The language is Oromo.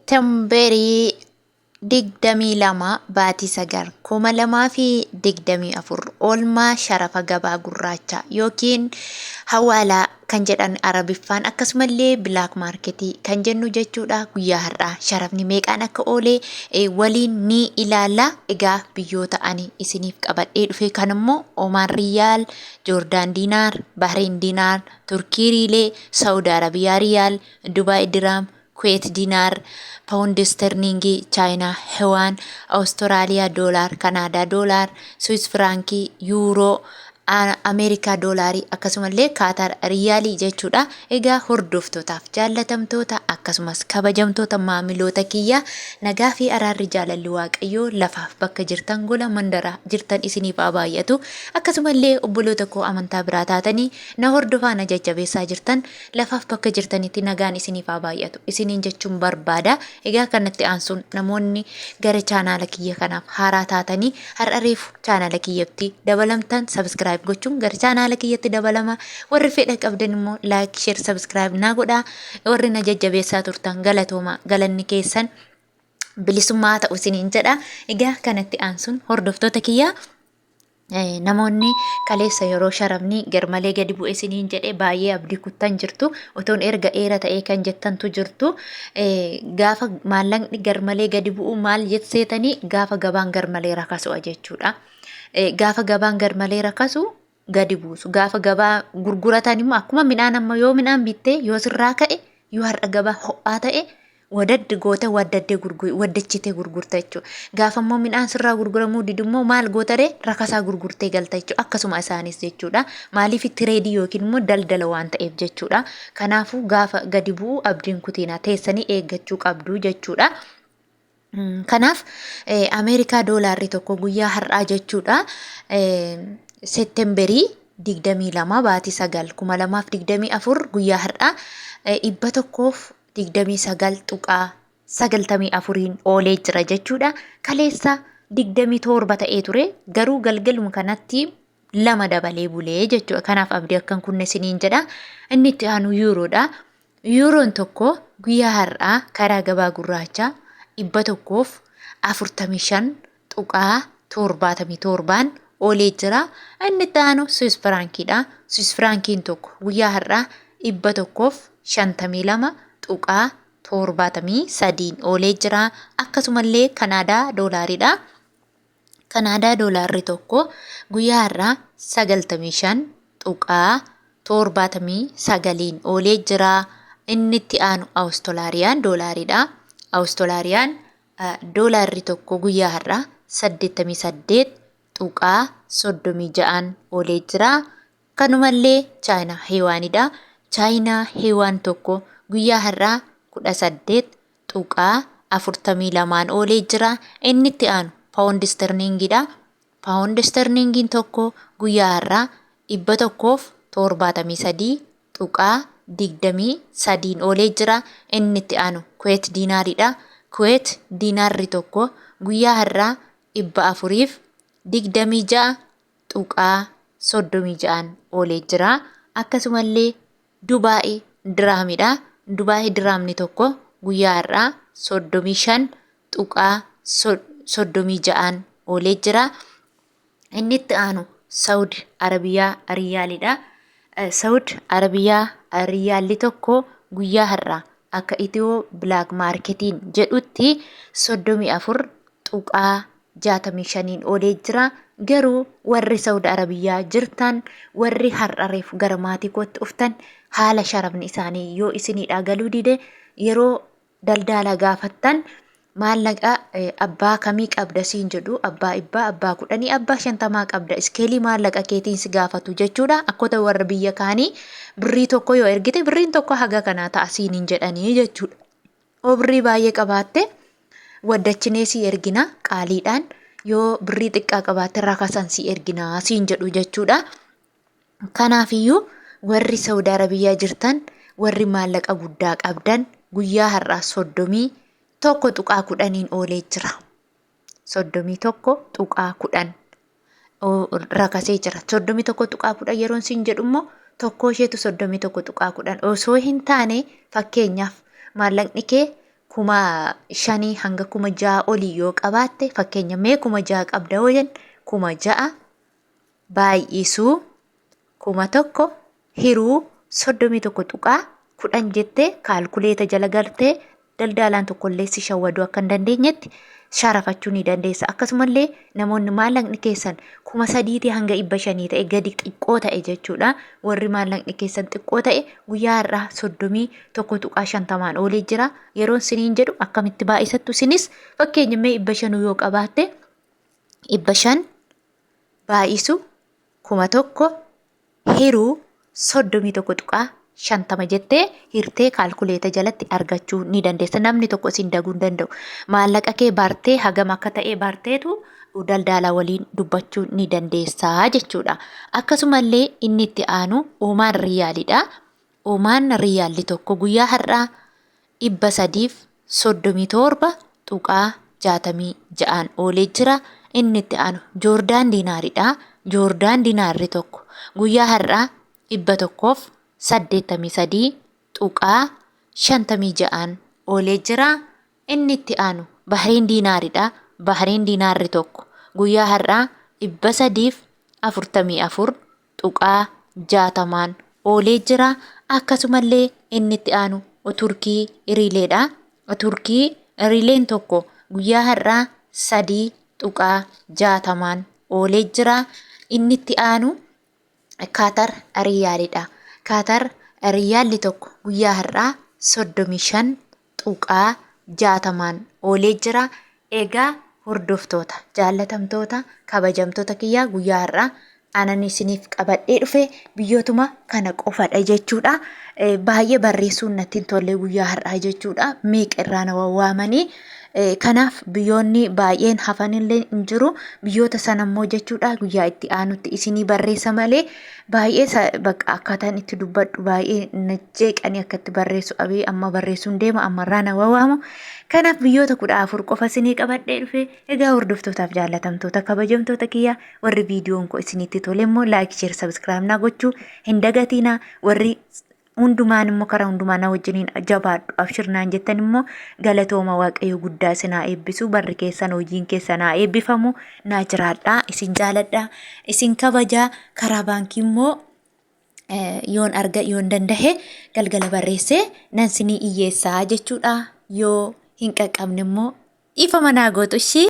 Seepteemberii 22 baatii 9 2024 oolmaa sharafa gabaa gurraacha yookiin hawaalaa kan jedhan Arabiffaan, akkasumallee black marketii kan jennu jechuudha. Guyyaa har'aa sharafni meeqaan akka oolee waliin ni ilaalla. Egaa biyyoota ani isiniif qabadhee dhufe kan immoo Omaan Riyaal, Joordaan Diinaar, Bahreen Diinaar, Turkii Riilee, Saawud Arabiyaa Riyaal, Dubaay Diraam, Kuweet Diinaar, Paawundi Isterliingii, Chaayinaa Hewaan, Awustiraaliyaa Doolaar, Kanaadaa Doolaar, Swiss Firaankii, Yuuroo, Ameerikaa Doolaarii, akkasumallee Kaataar Riyaalii jechuudha. Egaa hordoftootaaf jaallatamtoota akkasumas kabajamtoota maamiloota kiyya, nagaa fi araarri jaalalli Waaqayyoo lafaaf bakka jirtan gola mandaraa jirtan isiniif haa baay'atu. Akkasumallee obboloota koo amantaa biraa taatanii na hordofaa na jajjabeessaa jirtan, lafaaf bakka jirtanitti nagaan isiniif haa baay'atu isiniin jechuun barbaada. Egaa kanatti aansuun namoonni gara chaanaala kiyya kanaaf haaraa taatanii har'a reefu chaanaala kiyyatti dabalamtan, subscribe gochuun gara chaanaala kiyyatti dabalama. Warri fedha qabdan immoo like, share, subscribe naa godhaa. Warri na jajjabeessaa turtan galatooma, galanni keessan bilisummaa ta'u isiniin jedha. Egaa kanatti aansuun hordoftoota kiyyaa, namoonni kaleessa yeroo sharafni garmalee gadi bu'e isiniin jedhe baay'ee abdii kuttan jirtu, otoon erga dheera ta'ee kan jettantu jirtu. Gaafa maallaqni garmalee gadi bu'u maal jetseetanii? Gaafa gabaan garmalee rakasu'a jechuudha. Gaafa gabaan garmalee rakasu gadi buusu. Gaafa gabaa gurguratan immoo akkuma midhaan amma yoo midhaan bittee yoo sirraa ka'e, yoo har'a gabaa ho'aa ta'e, wadaddi goote waddaddee waddachitee gurgurta jechuudha. Gaafa immoo midhaan sirraa gurguramuu didu immoo maal gootaree? Rakasaa gurgurtee galta jechuudha. Akkasuma isaanis jechuudha. Maaliif? Tradeii yookiin immoo daldala waan ta'eef jechuudha. Kanaafuu gaafa gadi bu'u abdiin kutiinaa, teessanii eeggachuu qabdu jechuudha. Kanaaf Ameerikaa doolaarri tokko guyyaa har'aa jechuudha. Seeptemberii 22 baatii 9 2024 guyyaa har'aa 129.94n oolee jira jechuudha. Kaleessa 27 ta'ee ture, garuu galgaluma kanatti lama dabalee bulee jechuudha. Kanaaf abdii akkan kunne isiniin jedha. Inni itti aanu yuuroodha. Yuuroon tokko guyyaa har'aa karaa gabaa gurraachaa 145.77n oolee jira. Inni itti aanu Swiss firaankiidha. Swiss firaankiin tokko guyyaa har'aa 152.73n oolee jira. Akkasumallee Kanaadaa doolaariidha. Kanaadaa doolaarri tokko guyyaa har'aa 95.79n oolee jira. Inni itti aanu Awustiraaliyaan doolaariidha. Awustiraалiyaan doolaarri tokko guyyaa har'aa 88.36n oolee jira. Kanumallee Chaayinaa Heewaanidha. Chaayinaa Heewaan tokko guyyaa har'aa 18.42n oolee jira. Inni itti aanu Paawundi Isterliingiidha. Paawundi Isterliingiin tokko guyyaa har'aa 173.23n oolee jira. Inni itti aanu Kuweet Diinaariidha. Kuweet Diinaarri tokko guyyaa har'aa 426.36n oolee jira. Akkasumallee Dubaayi Diraamidha. Dubaayi Diraamni tokko guyyaa har'aa 35.36n oolee jira. Inni itti aanu Saawud Arabiyaa Riyaalidha. Saawud Arabiyaa Riyaalli tokko guyyaa har'aa akka Itiyoo Black Marketiin jedhutti 34.65n oolee jira. Garuu warri Saawud Arabiyaa jirtan, warri har'a reefu gara maatii kootti dhuftan, haala sharafni isaanii yoo isiniidhaa galuu dide, yeroo daldala gaafattan maallaqa abbaa kamii qabda siin jedhu, abbaa 100, abbaa 10, abbaa 50 qabda, iskeelii maallaqa keetiin si gaafatu jechuudha. Akkota warra biyya kaanii birrii tokko yoo ergite birriin tokko haga kanaa ta'a siin hin jedhanii jechuudha. Yoo birrii baay'ee qabaatte waddachinee si ergina qaaliidhaan, yoo birrii xiqqaa qabaatte rakasan si ergina siin jedhu jechuudha. Kanaafiyyuu warri Saawud Arabiyaa jirtan, warri maallaqa guddaa qabdan, guyyaa har'aa 31.10n oolee jira. 31.10 rakasee jira. 31.10 yeroon siin jedhu immoo tokkoo isheetu 31.10 osoo hin taane, fakkeenyaaf maallaqni kee 5,000 hanga 6,000 olii yoo qabaatte, fakkeenya mee 6,000 qabda yoo jenne, 6,000 baay'isuu 1,000 hiruu 31.10 jettee kaalkuleeta jala galtee daldaalaan tokkollee si shawwaduu akka hin dandeenyetti sharafachuu ni dandeessa. Akkasumallee namoonni maallaqni keessan 3,000tii hanga 500 ta'e gadi xiqqoo ta'e jechuudha. Warri maallaqni keessan xiqqoo ta'e guyyaa har'aa 31.50n oolee jira. Yeroon siniin jedhu akkamitti baay'isattu isinis fakkeenya mee 500 yoo qabaatte 500 baay'isu 1,000 hiruu 31.50 jettee hirtee kaalkuleeta jalatti argachuu ni dandeessa. Namni tokko isin daguu hin danda'u. Maallaqa kee bartee hagam akka ta'e barteetu daldaalaa waliin dubbachuu ni dandeessa jechuudha. Akkasumallee inni itti aanu Oomaan Riyaalidha. Oomaan Riyaalli tokko guyyaa har'aa 337.66n oolee jira. Inni itti aanu Joordaan Diinaaridha. Joordaan Diinaarri tokko guyyaa har'aa 183.56n oolee jira. Inni itti aanu Bahriin Diinaaridha. Bahriin Diinaarri tokko guyyaa har'aa 344.60n oolee jira. Akkasumallee inni itti aanu Turkii Riileedha. Turkii Riileen tokko guyyaa har'aa 3.60n oolee jira. Inni itti aanu Kaatar Riyaalidha. Kaatar Riyaalli tokko guyyaa har'aa 35.60n oolee jira. Egaa hordoftoota, jaallatamtoota, kabajamtoota kiyyaa guyyaa har'aa anan isiniif qabadhee dhufe biyyootuma kana qofadha jechuudha. Baay'ee barreessuun natti hin tolle guyyaa har'aa jechuudha. Meeqa irraa na wawwaamanii. Kanaaf biyyoonni baay'een hafanillee hin jiru. Biyyoota sana immoo jechuudha guyyaa itti aanutti isinii barreessa malee baay'ee bakka akkaataan itti dubbadhu baay'ee na jeeqanii akka itti barreessu abii amma barreessuun deema ammarraa na wawaamu. Kanaaf biyyoota 14 qofa isinii qabadhee dhufe. Egaa hordoftootaaf jaallatamtoota kabajamtoota kiyya warri viidiyoon koo isinitti tole immoo like share subscribe naa gochuu hin dagatiina. Warri hundumaan immoo karaa hundumaa na wajjiniin jabaadhu abshir naan jettan immoo galatooma waaqayyo guddaa isin haa eebbisu barri keessan hojiin keessan haa eebbifamu naa jiraadha isin jaaladha isin kabajaa karaa baankii immoo yoon arga yoon dandahe galgala barreessee nan sinii iyyeessaa jechuudha yoo hin qaqqabne immoo dhiifama naa gootu ishii.